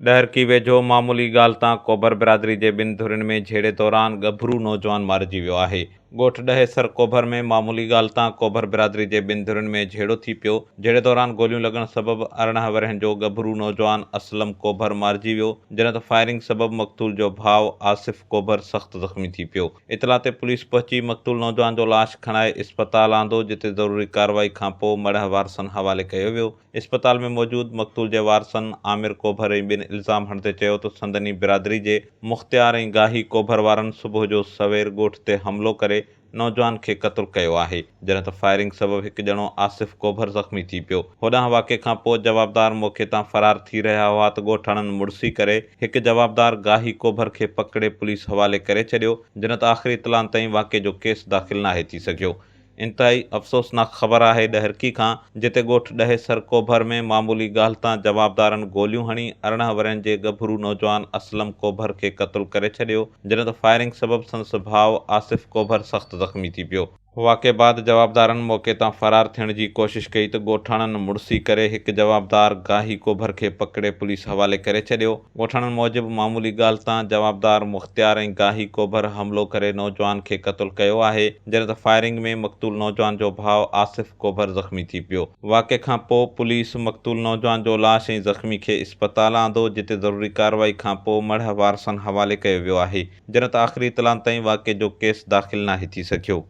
ڏهرڪي ويجهو معمولي ڳالهه تان ڪوڀر برادري جي ٻن ڌرين ۾ جهيڙي دوران ڳڀرو نوجوان مارجي ويو آهي. ڳوٺ ڏهيسر ڪوڀر ۾ معمولي ڳالهه تان ڪوڀر برادري جي ٻن ڌرين ۾ جهيڙو ٿي پيو، جهيڙي دوران گوليون لڳڻ سبب 18 ورهين جو ڳڀرو نوجوان اسلم ڪوڀر مارجي ويو، جڏهن ته فائرنگ سبب مقتول جو ڀاء آصف ڪوڀر سخت زخمي ٿي پيو. اطلاع تي پوليس پهچي مقتول نوجوان جو لاش کڻائي اسپتال آندو، جتي ضروري ڪارروائي کانپوء مڙهه وارثن حوالي ڪيو ويو. اسپتال ۾ موجود مقتول جي وارثن عامر ڪوڀر ۽ ٻين الزام هڻندي چيو ته سندن ئي برادري جي مختيار ۽ گاهي ڪوڀر وارن صبح جو سوير ڳوٺ تي حملو ڪري نوجوان کي قتل ڪيو آهي، جڏهن ته فائرنگ سبب هڪ ڄڻو آصف ڪوڀر زخمي ٿي پيو. هوڏانهن واقعي کان پوء جوابدار موقعي تان فرار ٿي رهيا هئا ته ڳوٺاڻن مڙسي ڪري هڪ جوابدار گاهي ڪوڀر کي پڪڙي پوليس حوالي ڪري ڇڏيو، جڏهن ته آخري اطلاعن تائين واقعي جو ڪيس داخل ناهي ٿي سگهيو. انتهائي افسوسناڪ خبر آهي ڏهرڪي کان، جتي ڳوٺ ڏهيسر ڪوڀر ۾ معمولي ڳالهه تان جوابدارن گوليون هڻي 18 ورهين جي ڳڀرو نوجوان اسلم ڪوڀر کي قتل ڪري ڇڏيو، جڏهن ته فائرنگ سبب سندس ڀاء آصف ڪوڀر سخت زخمي ٿي پيو. واقعي بعد جوابدارن موقعي تان فرار ٿيڻ جي ڪوشش ڪئي ته ڳوٺاڻن مڙسي ڪري هڪ جوابدار گاهي ڪوڀر کي پڪڙي پوليس حوالي ڪري ڇڏيو. ڳوٺاڻن موجب معمولي ڳالهه تان جوابدار مختيار ۽ گاهي ڪوڀر حملو ڪري نوجوان کي قتل ڪيو آهي، جڏهن ته فائرنگ ۾ مقتول نوجوان جو ڀاء آصف ڪوڀر زخمي ٿي پيو. واقعي کان پوء پوليس مقتول نوجوان جو لاش ۽ زخمي کي اسپتال آندو، جتي ضروري ڪارروائي کان پوء مڙهه وارثن حوالي ڪيو ويو آهي، جڏهن ته آخري اطلاعن تائين واقعي جو ڪيس داخل ناهي ٿي سگهيو.